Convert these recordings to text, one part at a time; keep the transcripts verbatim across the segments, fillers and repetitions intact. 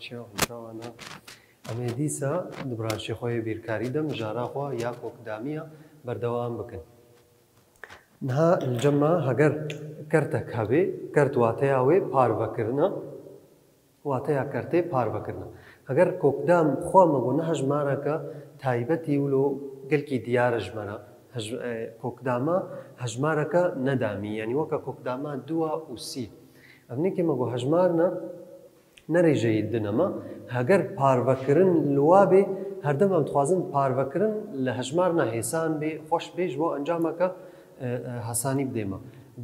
Çawana. Em ê dîsa di branşê xwe yê bîrkarî de mijara xwe ya kokdamiya berdewam bikin. Niha li cem me heger kertek hebe, kert wateya wê parvekirina, wateya kertê parvekirina. Heger kokdam xwe me got ne hejmareke taybetî wilo gelkî diyar ji me re. Hej-, e, kokdama hejmareke nedamî, yanî weke kokdama dua û sî. Ev nêkê me got hejmar ne, ne rêjeyî din e me. Heger parvekirin li wa bê, herdem em dixwazin parvekirin li hejmarina hêsan bê, xweş bê, ji bo encameke, e, e, hesanî bidê me.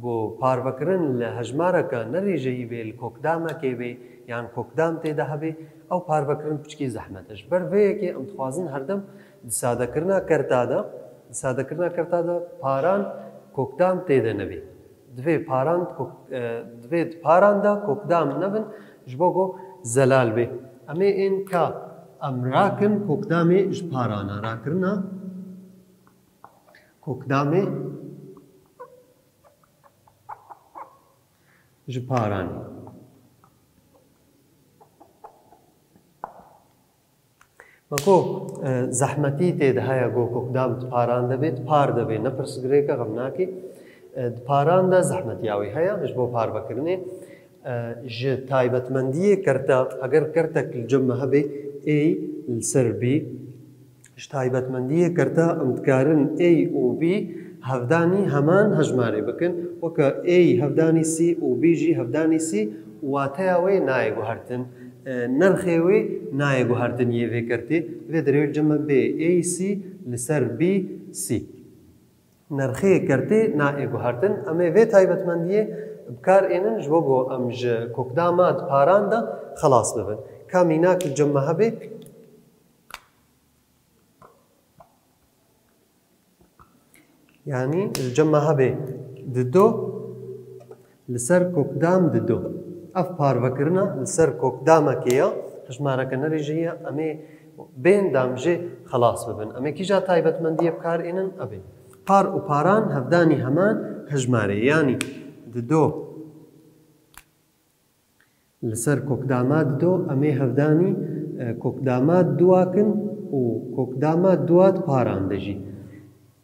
Got parvekirin li hejmareke ne rêjeyî bê, li kokdamekê bê, yan kokdam tê de hebê, ew parvekirin piçkî zehmet e. Ji ber vê yekê em dixwazin herdem di sadekirina kerta de, di sadekirina kerta de paran kokdam tê de nebê. Divê paran kok-, e, divê di paran de kokdam nebin, ji bo ku zelal bê. Em ê ên ka em rakin kokdamê ji parana, rakirina kokdamê ji paranê. Me got, e, zehmetî tê de heye ku kokdam di paran de bê, di par de bê, ne pirsgirêk e, xem nakê. E, di paran de zehmetiya wê heye, ji bo parvekirinê. E, ji taybetmendiyê kerta, heger kertek li cem me hebe, A li ser B, ji taybetmendiyê kerta em dikarin A û B hevdanî heman hejmarê bikin. Weke A hevdanî C û B jî hevdanî C, wateya wê nayê guhertin. E, nirxê wê nayê guhertin yê vê kertê. Vê derê wê cem me bê A C li ser B C. Nirxê kertê nayê guhertin. Em ê vê taybetmendiyê bi kar ênin ji bo ku em ji kokdama di paran de xelas bibin. Ka mînak li cem me hebe. Yanî li cem me hebe dido li ser kokdam dido. Ev parvekirina li ser kokdamekê ya, hejmareke nerêjeyî ya, em ê bên dam jê xelas bibin. Em ê kîja taybetmendiyê bi kar ênin? Ev ê par û paran hevdanî heman hejmarê, yanî dido Li ser kokdama dido em ê hevdanî, e, kokdama dua kin û kokdama dua di paran de jî.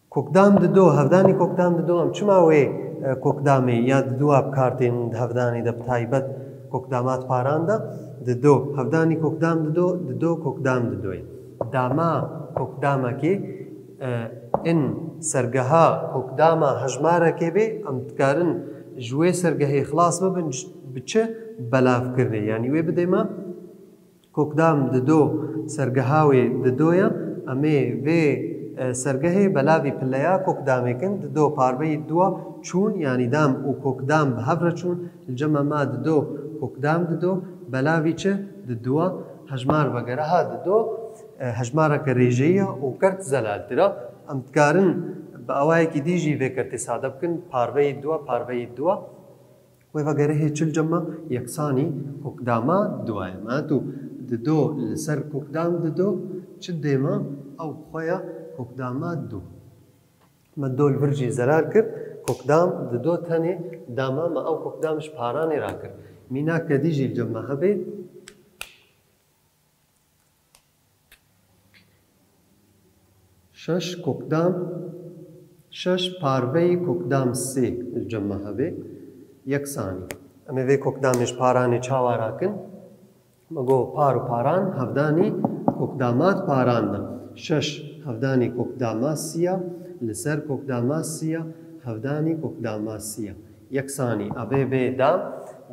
Kokdam dido, hevdanî kokdam dido, em çima wê, e, kokdamê ya didua bi kar tên di hevdanê de, bi taybet kokdama di paran de? Dido, hevdanî kokdam dido, dido kokdam didoyê. Dama kokdamekê, e, in sergeha kokdama hejmarekê bê, em dikarin ji wê sergehê xilas bibin, ji, bi çi? Belavkirinê. Yanî wê bidê me kokdam dido, sergeha wê dido ye. Em ê vê, e, sergehê belavî pileya kokdamê kin, dido parveyî dua çûn, yanî dam û kokdam bi hev re çûn, li cem me ma dido, kokdam dido, belavî çi? Didua, hejmar vegereha dido, e, hejmareke rêjeyî ye û kert zelaltir e. Em dikarin bi awayekî dî jî vê kertê sade bikin, parveyî dua, parveyî dua. Wê vegerehê çi li cem me? Yeksanî kokdama dua ye. Me tu dido li ser kokdam dido, çi dê me? Ew xwe ya kokdama du. Me do li vir jî zelal kir, kokdam dido tenê dama me ew kokdam ji paranê rakir. Mînak kedî jî li cem me hebe. Şeş kokdam, şeş parveyî kokdam sê li cem me hebe. Yeksanî. Em ê vê kokdamê ji paranê çawa rakin? Me got par û paran hevdanî kokdama di paran de. Şeş hevdanî kokdama siya, li ser kokdama siya, hevdanî kokdama siya. Yeksanî. Evê bê dam,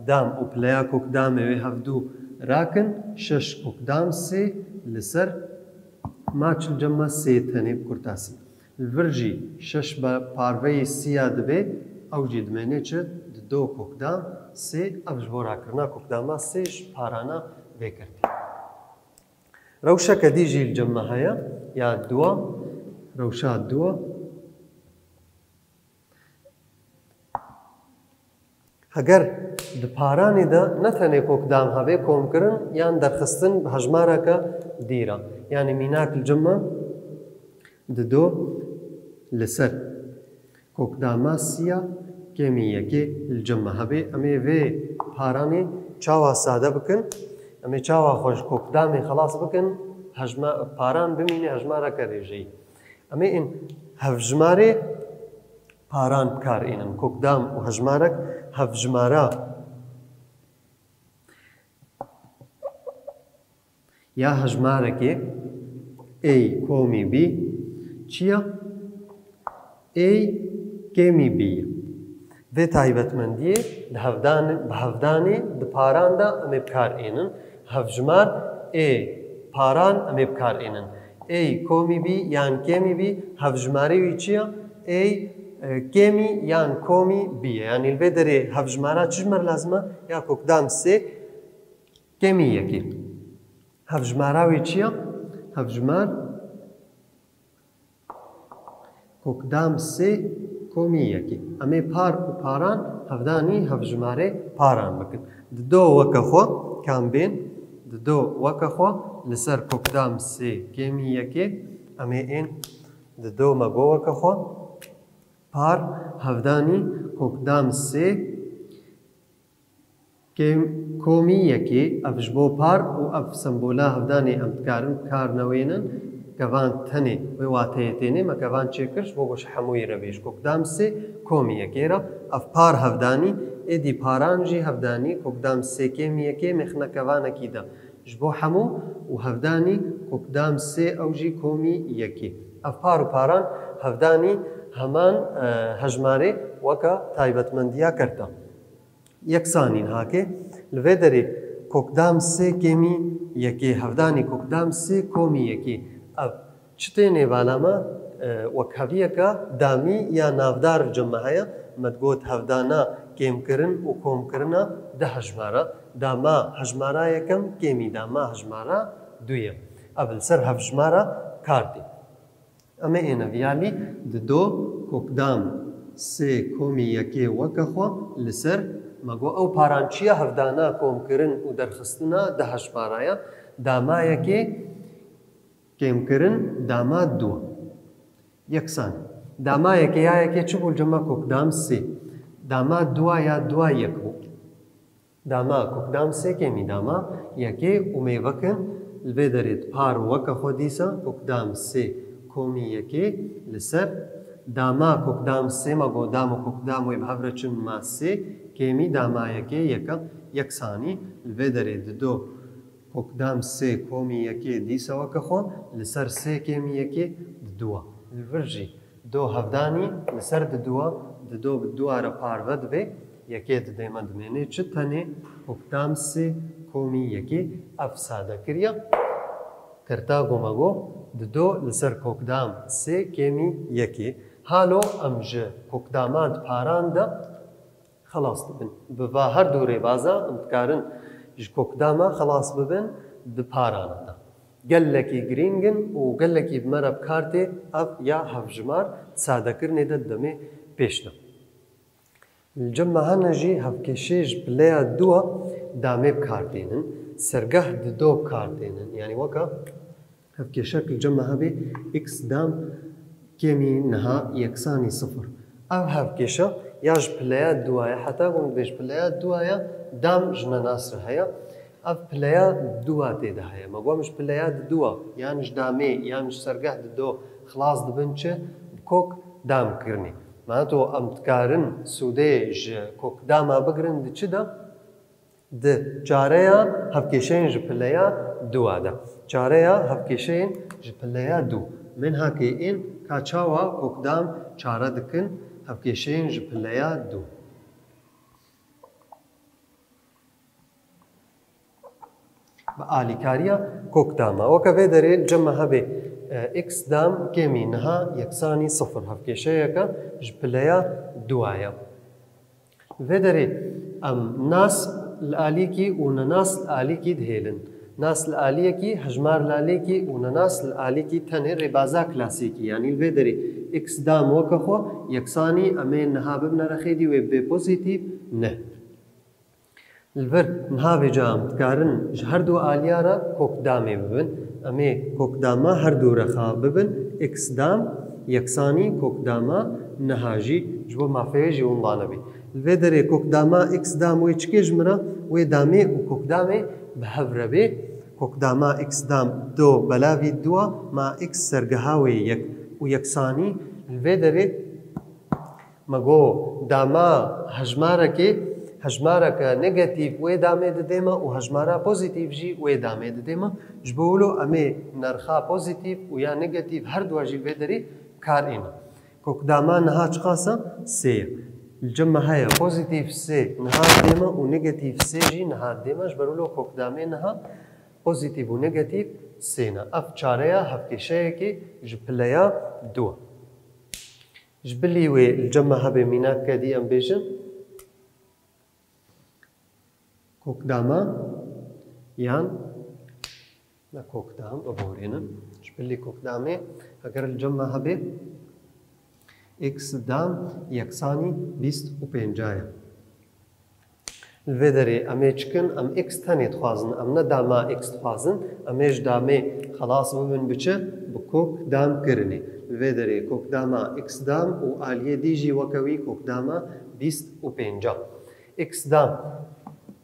dam û pileya kokdamê wê hevdû rakin, şeş kokdam sê li ser maç li cem me sê tenê bi kurtasî. Li vir jî şeş be-, parveyê siya dibe, ew jî dimêne çi? Dido kokdam sê, ev ji bo rakirina kokdama sê ji parana vê kertê. Rewşeke dî jî li cem me heye, ya dua, rewşa dua. Heger di paranê de ne tenê kokdam hebe, komkirin yan derxistin bi hejmareke dî re. Yanî mînak li cem me dido li ser kokdama siya kêmî yekê li cem me hebe. Em ê vê paranê çawa sade bikin? Em ê çawa xwe ji kokdamê xelas bikin, hejma-, paran bimîne hejmareke rêjeyî. Em ê ên hevjimarê paran bi kar ênin. Kokdam û hejmarek hevjimara ya hejmarekê A komî B çi ye? A kêmî B ye. Vê taybetmendiyê di hevdan-, bi hevdanê di paran de em ê bi kar ênin. Hevjimar A paran em ê bi kar ênin. A komî B yan kêmî B, hevjimarê wî çi ye? A, e, kêmî yan komî B ye. Yanî li vê derê hevjimara çi ji me re lazim e? Ya kokdam sê kêmî yekê. Hevjimara wê çi ye? Hevjimar kokdam sê komî yekê. Em ê par û paran hevdanî hevjimarê paran bikin. Dido weke xwe kam bên? Dido weke xwe li ser kokdam sê kêmî yekê. Em ê ên dido me go weke xwe. Par hevdanî kokdam sê kêm-, komî yekê, ev ji bo par û ev sembola hevdanê em dikarin bi kar newênin, kevan tenê wê wateyê tênê, me kevan çêkir ji bo ku ji hemûyê re bê. Ji kokdam sê komî yekê re, ev par hevdanî, êdî paran jî hevdanî, kokdam sê kêmî yekê mêxine kevanekî de. Ji bo hemû û hevdanî kokdam sê ew jî komî yekê. Ev par û paran hevdanî heman, e, hejmarê weke taybetmendiya kerta. Yeksanî niha ke li vê derê kokdam sê kêmî yekê, hevdanî kokdam sê komî yekê. Ev çi tênê bala me, e, wekheviyeke damî ya navdar li cem me heye. Me digot hevdana kêmkirin û komkirina di hejmara. Dama hejmara yekem kêmî dama hejmara duyem. Ev li ser hevjimara kar tê. Em ê êne viyalî dido kokdam sê komî yekê weke xwe li ser, me got ew parançiya hevdana komkirin û derxistina di hejmara ye. Dama yekê kêmkirin dama dua. Yeksan. Dama yekê ya yekê çi bû li cem me? Kokdam sê. Dama dua ya dua yek bû. Dama kokdam sê kêmî dama yekê û mêvekin li vê derê di par weke xwe dîsa kokdam sê komî yekê li ser dama kokdam sê me got dam û kokdam wê bi hev re çin ma sê kêmî dama yekê yeke yeksanî li vê derê dido kokdam sê komî yekê dîsa weke xwe li ser sê kêmî yekê diduwa. Li vir jî do hevdanî li ser diduwa, dido bi duwa re parve dibe, yekê didê me dimênê çi tenê kokdam sê komî yekê ev sade kiriye. Kerta go me go dido li ser kokdam sê kêmî yekê. Halo em ji kokdama di paran de xelas dibin. Bi va her du rêbaza em dikarin ji kokdama xelas bibin di parana de. Gelekî girîng in û gelekî bi me re bi kar tê ev ya hevjimar sadekirinê de di demê pêş de. Li cem me hene jî hevkêşê ji pileya dua damê bi kar tênin, sergeh dido bi kar tênin. Yanî weka hevkêşek li cem me hebe x dam kêmî niha yeksanî sifir. Ev hevkêşe ya ji pileya dua ye, heta ku min dibê ji pileya dua ye, dam ji nenas re heye. Ev pileya dua tê de heye. Me got em ji pileya dua, yan ji damê, yan ji sergeh dido xilas dibin çi? Bi kok dam kirinê. Mana to em dikarin sûdê ji kok dama bigirin di çi de? Di çareya hevkêşeyên ji pileya dua de. Çareya hevkêşeyên ji pileya dû. Min hakê ên ka çawa kokdam çare dikin hevkêşeyên ji pileya dû. Bi alîkariya kokdama. Weke vê derê li cem me hebe, e, x dam kêmî niha yeksanî sifir. Hevkêşeyeke ji pileya dua ye. Vê derê em nas li alîkî û nenas li alîkî dihêlin. Nas li aliyekî, hejmar li alîkî û nenas li alîkî tenê rêbaza klasîkî. Yanî li vê derê x dam weke xwe yeksanî em ê niha bibine rexêdî wê bê pozîtîf ne. Li vir niha vêca em dikarin ji her du aliya re kokdamê bibin. Em ê kokdama her du rexa bibin. X dam yeksanî kokdama niha jî ji bo mafeyê jî winda nebî. Li vê derê kokdama x dam wê çikê ji min re? Wê damê û kokdamê bi hev re bê. Kokdama x dam do belavî dua ma x sergeha wê yek û yeksanî li vê derê me got dama hejmarekê, hejmareke negatîf wê damê didê me û hejmara pozîtîf jî wê damê didê me. Ji bo wilo em ê nerxa pozîtîf û ya negatîf her dua jî li vê derê kar êne. Kokdama niha çiqas e? Sê ye. Li cem me heye pozîtîf sê niha didê me û negatîf sê jî niha didê me. Ji ber wilo kokdamê niha pozîtîf û negatîf sê ne. Ev çareya hevkêşeyekê ji pileya du e. Ji bilî wê li cem me hebe mînakeke dî em bêjin. Kokdama yan ne kokdam, biborînin. Ji bilî kokdamê, eger li cem me hebe x dam yeksanî bîst û pênca ye. Li vê derê em ê çikin, em x tenê dixwazin, em ne dama x dixwazin, em ê ji damê xelas bibin bi çi? Bi kokdam kirinê. Li vê derê kokdama x dam û aliyê dî jî weke wî kokdama bîst û pênca. X dam.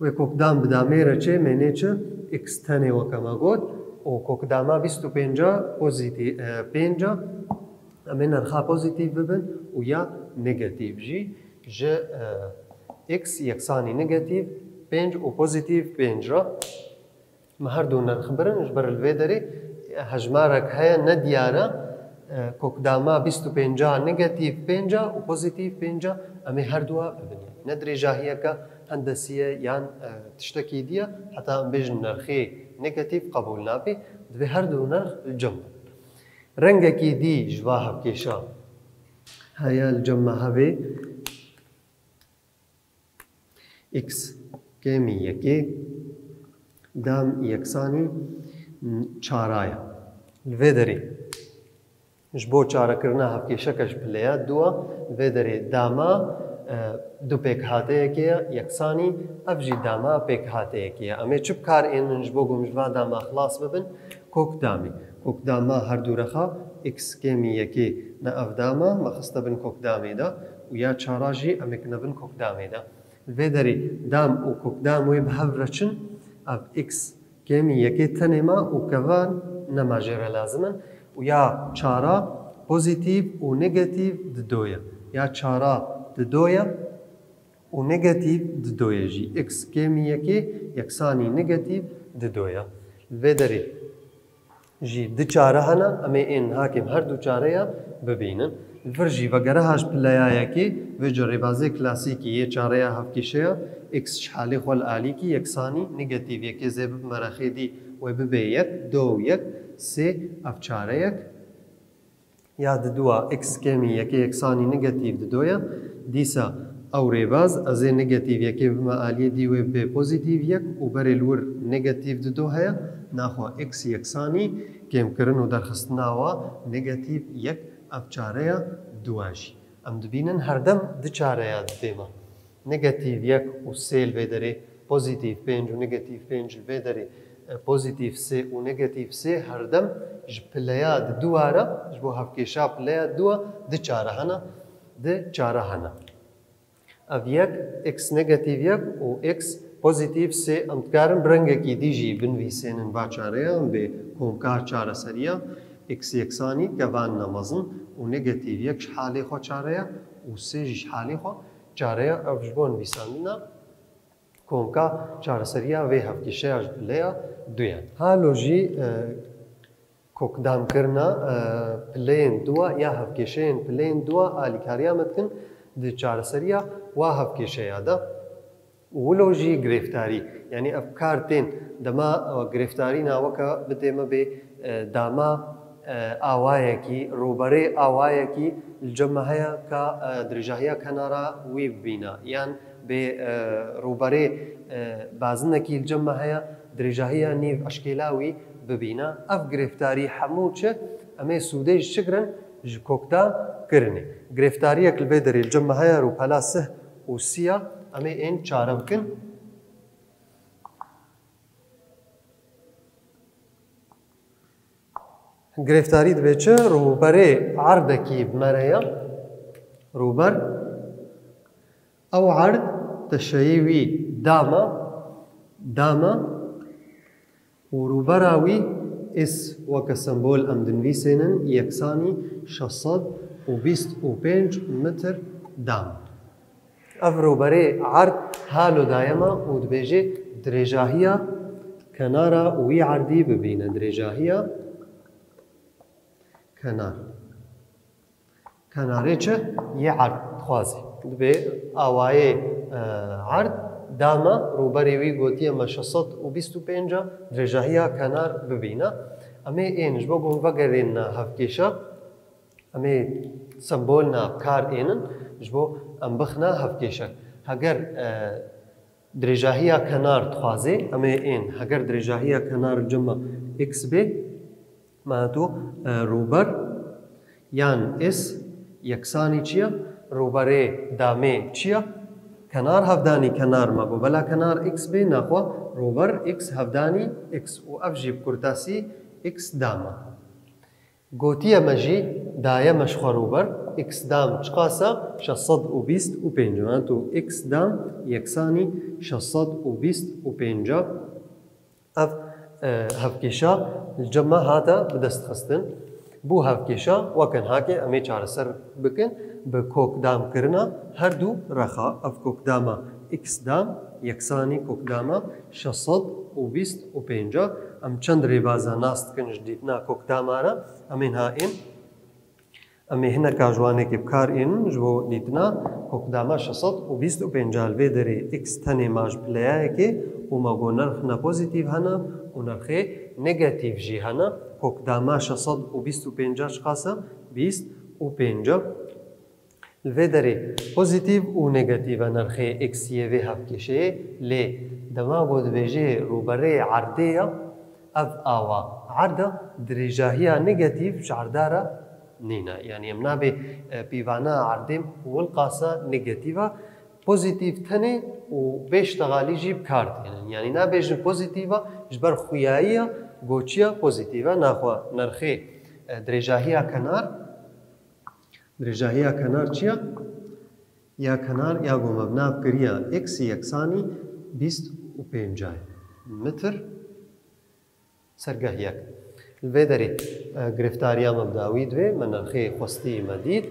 Wê kokdam bi damê re çê, mênê çi? X tenê weke me got. Û kokdama bîst û pênca pozîtîf, e, pênca. Em ê nerxa pozîtîf bibin û ya negatîf jî ji, e, x yeksanî negatîf pênc û pozîtîf pênc re. Me her du nirx birin, ji ber li vê derê hejmarek heye nediyar e, e, kokdama bîst û pênca negatîf pênca û pozîtîf pênca, em ê her dua bibin. Ne dirêjahiyeke hendesî ye yan, e, tiştekî dî ye, heta em bêjin nirxê negatîf qebûl nabe, divê her du nirx li cem bin. Rengekî dî ji va hevkêşa heye li cem me hebe. X kêmî yekê dam yeksanî çara ye. Li vê derê ji bo çarekirina hevkêşeke ji pileya dua, li vê derê dama, e, du pêkhateyekê ye, yeksanî ev jî dama pêkhateyekê ye. Em ê çi bi kar ênin ji bo ku em ji va dama xilas bibin? Kokdamê. Kokdama her du rexa x kêmî yekê ne ev dama me xiste bin kokdamê de û ya çara jî em ê kine bin kokdamê de. Li vê derê dam û kokdam wê bi hev re çin, ev x kêmî yekê tenê ma û kevan nema jê re lazim in û ya çara pozîtîf û negatîf di do ye. Ya çara di do ye û negatîf di do ye jî. X kêmî yekê yeksanî negatîf di do ye. Li vê derê jî du çare hene, em ê ên hakim her du çareya bibînin. Li vir jî vegere ha ji pileya yekê, vê cû rêbazê klasîkî yê çareya hevkêşeya x ji halê xwe li alîkî yeksanî negatîf yekê zê bibime rexê dî wê bibe yek, do û yek, sê ev çareyek. Ya di dua x kêmî yekê yeksanî negatîf di do ye. Dîsa ew rêbaz, ez ê negatîf yekê bime aliyê dî wê bê pozîtîf yek û berê li wir negatîf di do heye. Naxwe x yeksanî kêmkirin û derxistina wa negatîf yek ev çareya dua jî. Em dibînin her dem di çareya didê me. Negatîf yek û sê li vê derê, pozîtîf pênc û negatîf pênc li vê derê, e, pozîtîf sê û negatîf sê her dem ji pileya di dua re, ji bo hevkêşa pileya dua di çare hene, di çare hene. Ev yek, x negatîf yek û x pozîtîf sê, em dikarin bi rengekî dî jî binivîsênin va çareya, em bê komka çareseriya x yeksanî kevan ne mezin û negatîf yek ji halê xwe çareya û sê jî ji halê xwe çareya, ev ji bo nivîsandina komka çareseriya vê hevkêşeya ji pileya du ye. Halo jî, e, kokdamkirina, e, pileyên dua ya hevkêşeyên pileyên dua alîkariya me dikin di çareseriya wa hevkêşeya de. Û wilo jî girêftarî, yanî ev kar tên dema, e, girêftarî na weke bidê me bê, e, dama, e, awayekî, rûberê awayekî li cem me heye ka, e, dirêjahiya kenara wî bibîne, yan bê, e, rûberê, e, bazinekî li cem me heye, dirêjahiya nîv eşkêla wî bibîne. Ev girêftarî hemû çi? Em ê sûdê ji çi girin? Ji kokda kirinê. Girêftariyek li vê derê li cem me heye, rûpela sih û siya, em ê ên çare bikin. Girêftarî dibe çi? Rûberê erdekî bi me re ye. Rûber. Ew erd teşeyê wî dama, dama Û rûbera wî S weke sembol em dinivîsênin yeksanî şeş sed û bîst û pênc metr dam. Ev rûberê erd halo daye me û dibêje dirêjahiya kenara wî erdî bibîne. Dirêjahiya kenar. Kenarê çi? Yê erd dixwaze. Dibê awayê, e, erd dame, rûberê wî gotiye me şeş sed û bîst û pênc a, dirêjahiya kenar bibîne. Em ê ên ji bo ku vegerîne hevkêşa, em ê sembolna bi kar ênin, ji bo em bixine hevkêşe. Heger, e, dirêjahiya kenar dixwaze, em ê ên, heger dirêjahiya kenar li cem me x bê, me tu, e, rûber yan S yeksanî çi ye? Rûberê damê çi ye? Kenar hevdanî kenar me got. Bela kenar x bê, naxwe rûber x hevdanî x û ev jî bi kurtasî x dame. Gotiye me jî, daye me ji xwe rûber, x dam çiqas e? Şeş sed û bîst û pênc. Me tu x dam yeksanî şeş sed û bîst û pênc e. Ev, e, hevkêşa li cem me hate bidestxistin. Bû hevkêşa, weke nihakê em ê çareser bikin bi kokdamkirina her du rexa. Ev kokdama x dam yeksanî kokdama şeş sed û bîst û pênc e. Em çend rêbaza nas dikin ji dîtina kokdama re. Em ê niha ên, em ê hineka ji wanekê bi kar ênin ji bo dîtina kokdama şeş sed û bîst û pênc. Li vê derê x tenê ma ji pileyayekê û ma got nerxna pozîtîf hene û nerxê negatîf jî hene. Kokdama şeş sed û bîst û pênc çiqas e? Bîst û pênc. Li vê derê pozîtîf û negatîf e nerxê x yê vê hevkêşeyê, lê dema ku dibêjê rûberê erdê ye, ev awa erd e, dirêjahiya negatîf ji erda re nîne. Yanî em nabê, e, pîvana erdê wilqasa negatîf e, pozîtîf tenê û bê ştexalî jî bi kar tênin. Yanî nabêjin pozîtîf e, ji ber xuyayiya goçiya pozîtîf e, naxwe nerxê, e, dirêjahiya kenar, Dirêjahiya kenar çi ye? Ya kenar ya ku me bi nav kiriye x yeksanî bîst û pênc e. Metr sergeh yek. Li vê derê, e, girêftariya me bi dawî dibe, me nerxê xwestî me dît.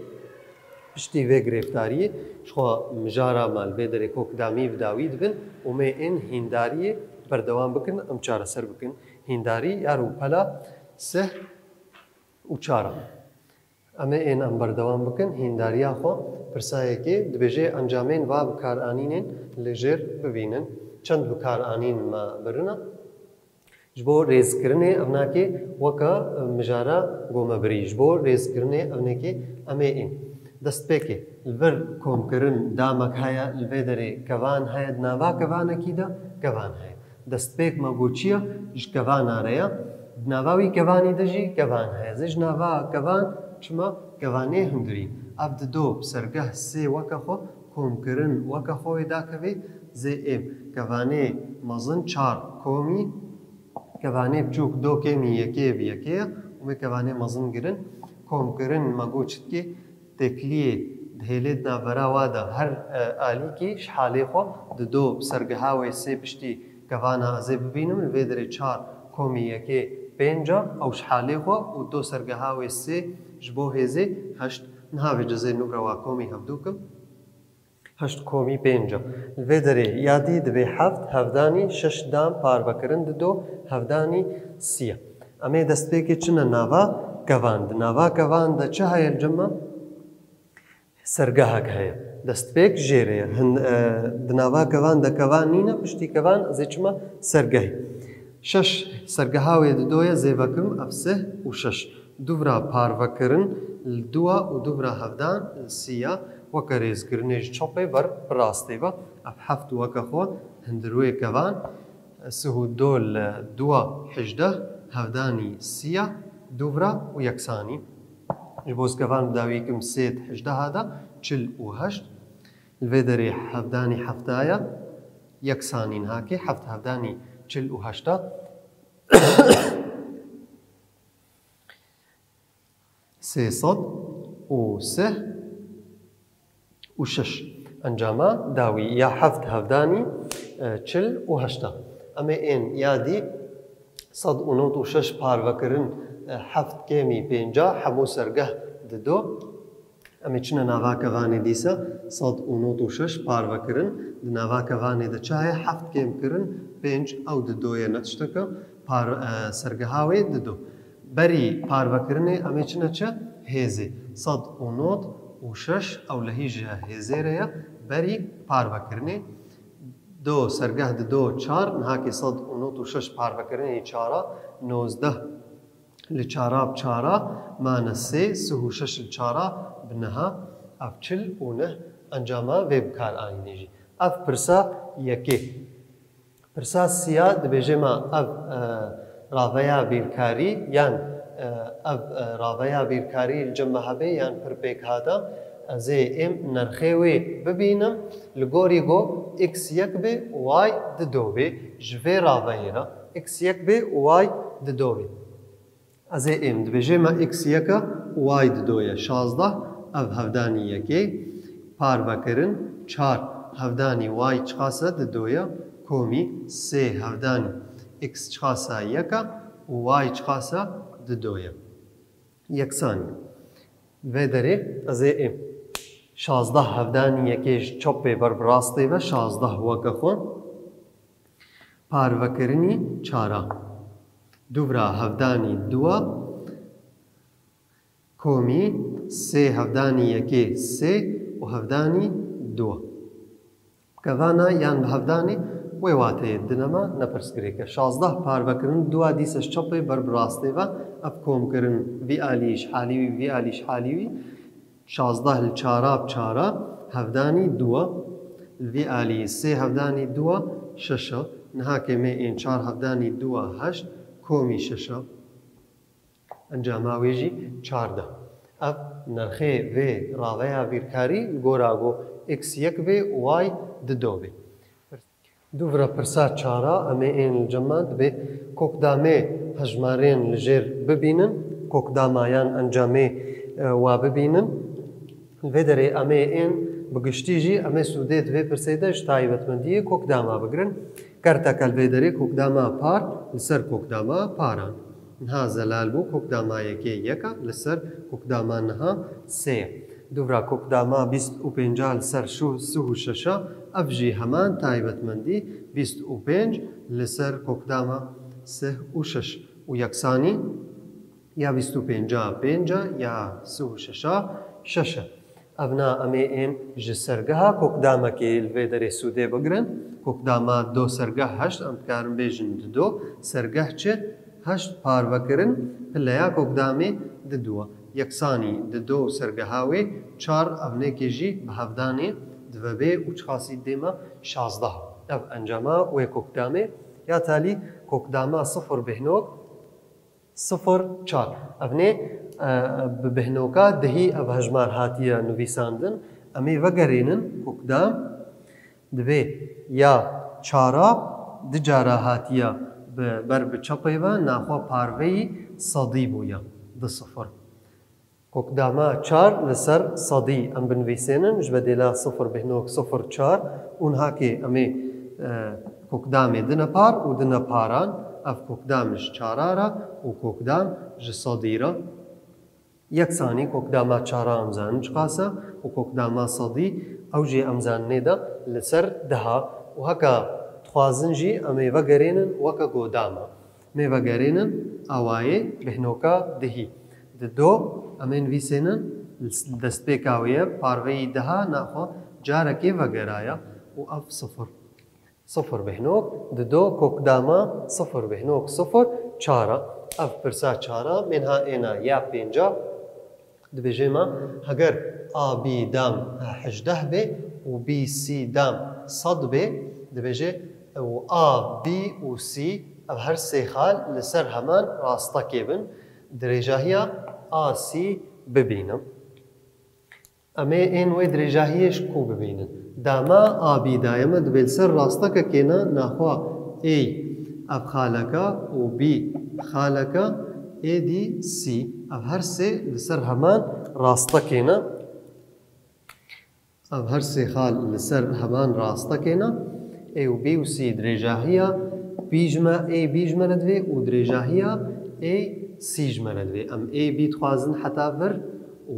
Piştî vê girêftariyê ji xwe mijara me li vê derê kokdamî bi dawî dibin û me ên hîndariyê berdewam bikin, em çareser bikin. Hîndarî ya rûpela sih û çar e. Em ê ên em berdewam bikin hîndariya xwe. Pirsa yekê dibêje encamên va bikaranînên li jêr bibînin. Çend bikaranîn me birine? Ji bo rêzkirinê evnakê weke, e, mijara ku me birî. Ji bo rêzkirinê evnekê em ê ên. Destpêkê li vir komkirin damek heye, li vê derê kevan heye, di nava kevanekî de kevan heye. Destpêk me got çi ye? Ji kevana re ye. Di nava wî kevanî de jî kevan heye. Ez ê ji nava kevan çima? Kevanê hundirî. Ev dido bi sergeh sê weke xwe komkirin weke xwe wê dakeve. Ez ê êm kevanê mezin çar komî, kevanê biçûk do kêmî yekê bi yekê ye û me kevanê mezin girin. Komkirin me got çi dikê? Têkiliyê dihêlê di navbera wa de her, e, alîkî ji halê xwe dido bi sergeha wê sê piştî kevana ez ê bibînim, li vê derê çar komî yekê pênc e, ew ji halê xwe û do sergeha wê sê ji bo hêzê heşt. Niha vê cezê nû re wa komî hevdû kim. Heşt komî pênc e. Li vê derê ya dî dibê heft, hevdanî şeş dam parvekirin dido, hevdanî sî ye. Em ê destpêkê çine nava kevan. Di nava kevan de çi heye li cem me? Sergehek heye. Destpêk jêrê ye. Hin, e, di nava kevan de kevan nîne, piştî kevan ez ê çime sergehê. Şeş sergeha wê dido ye, zêvekim ev sih û şeş. Dûvra parvekirin li dû e û dûvra hevdan li sî ye. Weke rêzkirinê ji çepê ber bi rastê ve. Ev heft weke xwe hundirûyê kevan. Sih û do li dû e hejdeh, hevdanî sî ye, dûvra û yeksanî. Ji bo ez kevan bi dawî kim sê di hejdeha de çil û heşt. Li vê derê hevdanî hefta ye, yeksanî nihakê heft hevdanî çil û heşt e. Sê sed û sih û şeş. Encama dawî ya heft hevdanî, e, çil û heşt e. Em ê ên ya dî Sed û nod û şeş parvekirin, e, heft kêmî pênca hemû sergeh dido. Em ê çine nava kevanê dîsa. Sed û nod û şeş parvekirin, di nava kevanê de çi heye? Heft kêm kirin pênc, ew dido ye, ne tişteke. Par, e, sergeha wê dido. Berî parvekirinê em ê çine çi? Hêzê. Sed û nod û şeş ew lehî ji hêzê re ye. Berî parvekirinê. Do sergeh dido çar, niha kê sed û nod û şeş parvekirinê çara, nozdeh li çara bi çara mane sê, sih û şeş li çara bi neha, ev çil û neh encama vê bikaranînê jî. Ev pirsa yekê. Pirsa siya dibêje me ev, e, raveya bîrkarî yan, e, ev, e, raveya bîrkarî li cem me hebe yan pir pêkhata, ez ê êm nerxê wê bibînim, li gorî go x yek bê, y dido bê, ji vê raveyê re x yek bê, y dido bê. Ez ê êm, dibêje me x yek e, y dido ye şazdeh, ev hevdanî yekê, parvekirin çar, hevdanî y çiqas e, dido ye, komî sê, hevdanî x çiqas e, yek e û y çiqas e, dido ye. Yeksanî. Vê derê ez ê êm. Şazdeh hevdanî yekê ji çepê ber bi rastê ve, şazdeh weke xwe. Parvekirinî çara. Duvra hevdanî dua. Komî sê, hevdanî yekê sê û hevdanî dua. Kevana yan bi hevdanê wê wateyê dine me, ne pirsgirêk e. Şazdeh parvekirin dua dîsa ji çepê ber bi rastê ve, ev komkirin vî alî ji halî wî, vî alî ji halî wî. Şazdeh li çara bi çara, hevdanî dua. Li vî alî sê, hevdanî dua şeş e. Niha kê me ên çar, hevdanî dua heşt, komî şeş e. Encama wê jî çardeh. Ev nerxê vê raveya bîrkarî li gora go x yek bê, y dido bê. Dûvra pirsa çara, em ê ên li cem me dibê kokdamê hejmarên li jêr bibînin, kokdama yan encamê, e, wa bibînin. Li vê derê em ê ên bi giştî jî em ê sûdê di vê pirsê de ji taybetmendiyê kokdama bigirin. Kerteke li vê derê kokdama par li ser kokdama paran. Niha zelal bû, kokdama yekê yek e, li ser kokdama niha sê ye. Dûvra kokdama bîst û pênca li ser sih û şeş e, ev jî heman taybetmendî, bîst û pênc li ser kokdama sih û şeş û yeksanî ya bîst û pênca pênc e, ya sih û şeş e şeş e. Evna em ê ên ji sergeha kokdamekê li vê derê sûdê bigirin. Kokdama do sergeh heşt, em dikarin bêjin dido. Sergeh çi? Heşt parvekirin pileya kokdamê dido. Yeksanî dido û sergeha wê çar, evnêkê jî bi hevdanê dive bê û çiqasî dê me şazdeh. Ev encama wê kokdamê. Ya talî kokdama sifir bêhnok, sifir çar. Evnê, e, bi bêhnoka dihî ev hejmar hatiye nivîsandin. Em ê vegerînin kokdam. Dibê ya çara di cara hatiye bi, ber bi çepê ve, naxwe parveyî sedî bûye, di sifir. Kokdama çar li ser sedî em binivîsênin, ji bedêla sifir bêhnok sifir çar û niha kê em ê, e, kokdamê dine par û dine paran, ev kokdam ji çara re û kokdam ji sedî re. Yeksanî kokdama çara em zanin çiqas e û kokdama sedî ew jî em zaninê de li ser deha û heka dixwazin jî em ê vegerênin weke godama. Mê vegerênin awayê bêhnoka dihî. Di do em ê nivîsênin, destpêka wê ye, parveyî deha naxwe carekê vegeraya û ev sifir. Sifir bêhnok, di do kokdama sifir bêhnok sifir çar e. Ev pirsa çar e, mênha êna ya pênca. Dibêje me, heger A B dam hejdeh bê û B C dam sed bê, dibêje û A, B û C ev her sê xal li ser heman rastekê bin, dirêjahiya A C bibînim. Em ê ên wê dirêjahiyê ji ku bibînin? Dama A B daye me, dibê li ser rastekekê ne, naxwe A ev xaleke û B xaleke, êdî C. Ev her sê li ser heman rastekê ne. Ev her sê xal li ser heman rastekê ne. A û B û C dirêjahiya B ji me, A B ji me re divê û dirêjahiya A C ji me re divê. Em A B dixwazin heta vir û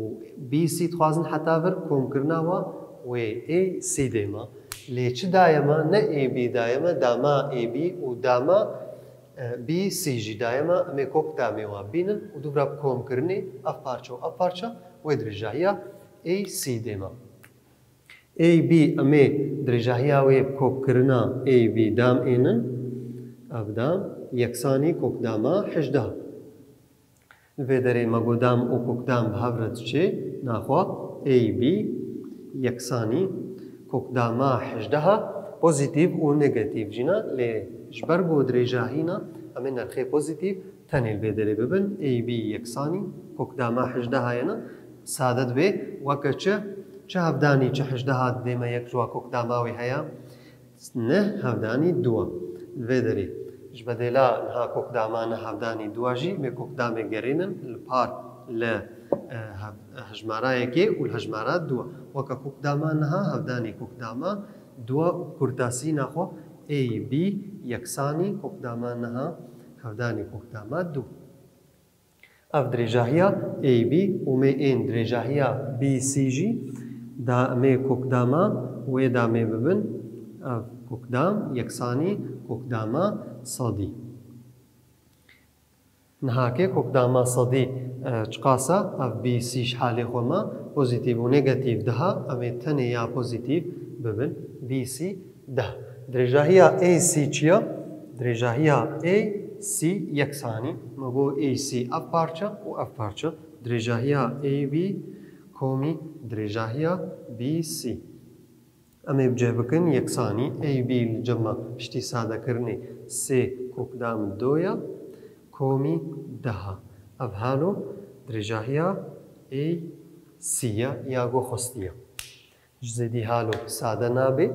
B C dixwazin heta vir, komkirina wa wê A C dê me. Lê çi daye me? Ne A B daye me, da me A B û da me, e, B C jî daye me. Em ê kok damê wa bînin û dûvra bi komkirinê ev parçe û ev parçe wê dirêjahiya A C dê me. A B, em ê dirêjahiya wê bi kokkirina A B dam ênin. Ev dam yeksanî kokdama hejdeh. Li vê derê me got dam û kokdam bi hev re diçê. Naxwe A B yeksanî kokdama hejdeh pozîtîf û negatîf jî ne, lê ji ber ku dirêjahî ne, em ê nirxê pozîtîf tenê li vê derê bibin. A B yeksanî kokdama hejdeh ye ne, sade dibe. Weke çi? Çi hevdanî çi hejdeh didê me, yek ji wa kokdama wê heye? Neh hevdanî dua. Li vê derê ji bedêla niha kokdama neh hevdanî dua jî em ê kokdamê gerînin li par li, e, hev-, hejmara yekê û li hejmara dua. Weke kokdama niha hevdanî kokdama dua û kurtasîna xwe A B yeksanî kokdama niha hevdanî kokdama dua. Ev dirêjahiya A B û me ên dirêjahiya B C jî da em ê kokdama wê damê bibin. Ev kokdam yeksanî kokdama sedî. Nihakê kokdama sedî, e, çiqasa ev B C ji halê xwe me pozîtîf û negatîf diha, em ê tenê ya pozîtîf bibin, B C deh. Dirêjahiya A C çi ye? Dirêjahiya A C yeksanî. Me got A C ev parçe û ev parçe. Dirêjahiya A B komî dirêjahiya B C. Em ê bi cih bikin yeksanî. A B li cem me piştî sadekirinê sê kokdam do ye, komî deh e. Ev halo dirêjahiya A C ye ya ku xwestiye. Ji zêdî halo sade nabe.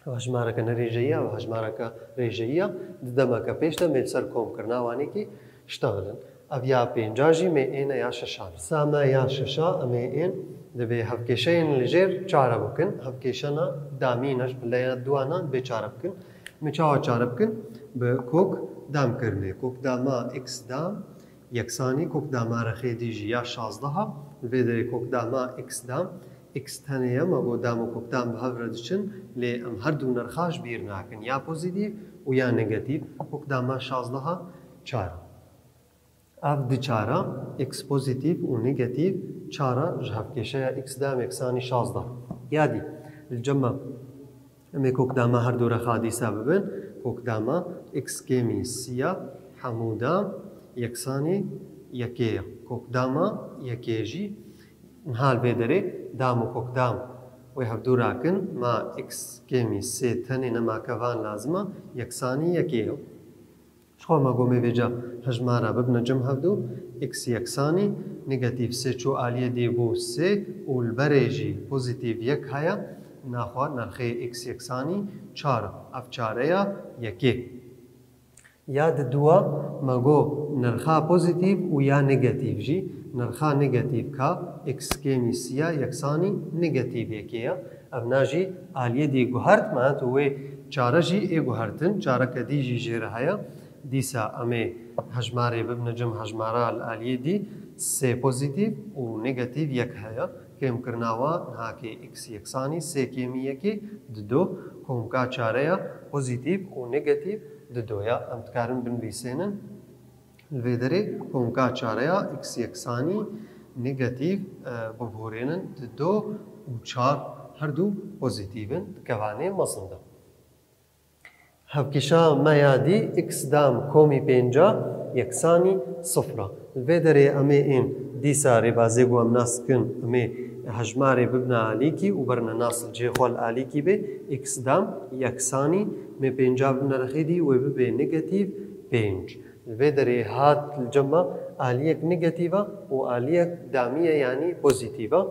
Ev hejmareke ne rêjeyî ye, ev hejmareke rêjeyî ye. Di demeke pêş de em ê li ser komkirina wanekî ştexilin. Ev ya pênca jî me êne ya şeşan. Sa me ya şeşa em ê ên, divê hevkêşeyên li jêr çare bikin. Hevkêşana damî ne ji pile ya duana divê çare bikin. Em ê çawa çare bikin? Bi kok damkirinê. Kokdama x dam yeksanî kokdama rexê dî jî ya şazdeh e. Li vê derê kokdama x dam, x tenê ye, me got dam û kokdam bi hev re diçin, lê em her du nirxa ji bîr nakin, ya pozîtîf û ya negatîf. Kokdama şazdeh e çar e. Ev di çar e, x pozîtîf û negatîf çar e ji hevkêşeya x dam yeksanî şazdeh. Ya dî, li cem me Em ê kokdama her du rexa dîsa bibin. Kokdama x kêmî sê ya hemû dam yeksanî yekê ye. Kokdama yekê jî niha li vê derê dam û kokdam wê hevdû rakin, ma x kêmî sê tenê nema ke van lazim e, yeksanî yekê ye. Ji xwe me got em ê vêca hejmara bibine cem hevdu, x yeksanî negatîf sê çû aliyê dî bû sê û li berê jî pozîtîf yek heye, naxwe nirxê x yeksanî çar e. Ev çareya yekê. Ya di dua me got nirxa pozîtîf û ya negatîf jî, nirxa negatîf ka x kêmî sê ya yeksanî negatîf yekê ye. Ev na jî aliyê dî guhert me, tu wê çare jî ê guhertin, çareke dî jî jê re heye. Dîsa em ê hejmarê bibine cem hejmara li aliyê dî sê pozîtîf û negatîf yek heye. Kêmkirina wa nihakê x yeksanî sê kêmî yekê dido, komka çareya pozîtîf û negatîf dido ya. Em dikarin binivîsênin. Li vê derê komka çareya x yeksanî negatîf, e, bibûrênin dido û çar her du pozîtîf in, di kevanê mezin de. Hevkêşa me ya dî x dam komî pênca yeksanî sifir e. Li vê derê em ê ên dîsa rêbazê ku em nas dikin, em ê hejmarê bibine alîkî û berine nas li cihê xwe li alîkî bê, x dam yeksanî me pênca bibine rexê dî wê bibe negatîf pênc. Li vê derê hat li cem me aliyek negatîf e û aliyek damî ye, yanî pozîtîf e.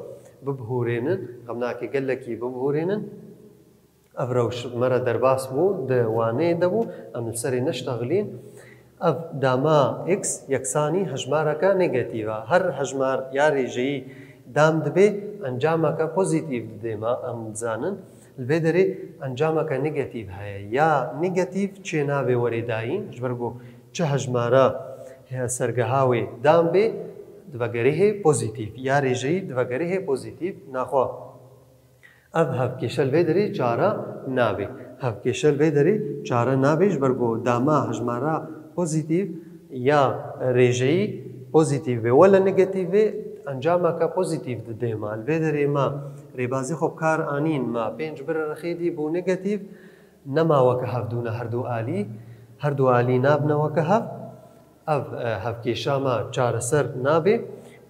Bibihûrênin, xemnakê gelekî bibihûrênin. Ev rewş me re derbas bû, di waneyê de bû, em li serê neştexilîn. Ev dama x yeksanî hejmareke negatîf e. Her hejmar ya rêjeyî dam dibe, encameke pozîtîf didê me, em dizanin. Li vê derê encameke negatîf heye. Ya negatîf çê nabe were dayîn, ji ber ku çi hejmara sergeha wê dam bê, divegerê hê pozîtîf. Ya rêjeyî divegerê hê pozîtîf. Naxwe ev hevkêşe li vê derê çare nabe. Hevkêşe li vê derê çare nabe, ji ber ku dama hejmara pozîtîf ya rêjeyî pozîtîf bê, wele negatîf bê, encameke pozîtîf didê me. Li vê derê me rêbazî xwe bi kar anîn, me pênc bir rexê dî bû negatîf, nema weke hev dûne her du alî, her du alî nabine weke hev. Ev, e, hevkêşa me çareser nabe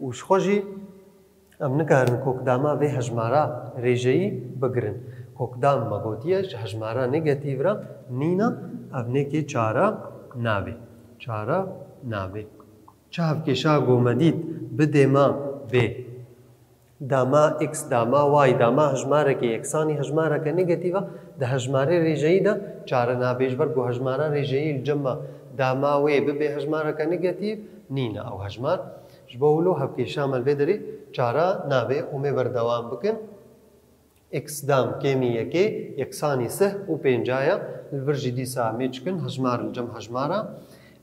û ji xwe jî em nikarin kokdama vê hejmara rêjeyî bigirin. Kokdam me gotiye ji hejmara negatîf re nîne, ev nêkê çare nabe. Çare nabe. Çi hevkêşa ku me dît bidê me bê dama x, dama y, dama hejmarekê yeksanî hejmareke negatîf e, di hejmarê rêjeyî de çare nabe, ji ber ku hejmara rêjeyî li cem me dama wê bibe hejmareke negatîf nîne ew hejmar. Ji bo wilo hevkêşa me li vê derê çare nabe û me berdewam bikin. X dam kêmî yekê yeksanî sih û pênca ye. Li vir jî dîsa em ê çikin hejmar li cem hejmara.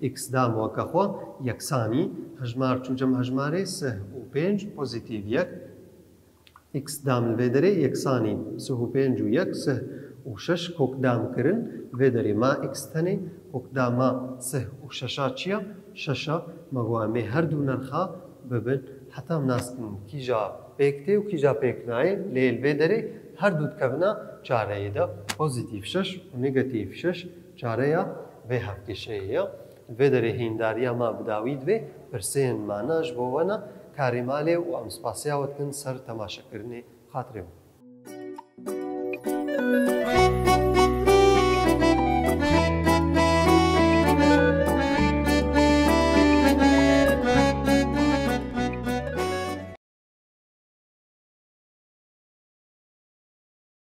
X dam weke xwe yeksanî hejmar çû cem hejmarê sih û pênc pozîtîf yek. X dam li vê derê yeksanî sih û pênc û yek, sih û şeş kokdam kirin. Li vê derê ma x tenê, kokdama sih û şeşa çi ye? Şeş e. Me got em ê her du nerxa bibin. Heta em nas dikin kîja pêk tê û kîja pêk nayê, lê li vê derê her du dikevine çareyê de. Pozîtîf şeş û negatîf şeş çareya vê hevkêşeyê ye. Li vê derê hîndariya me bi dawî dibe, pirsên me ne ji bo we ne, karê malê û em spasiya we dikin ser temaşekirinê. Xatirê we.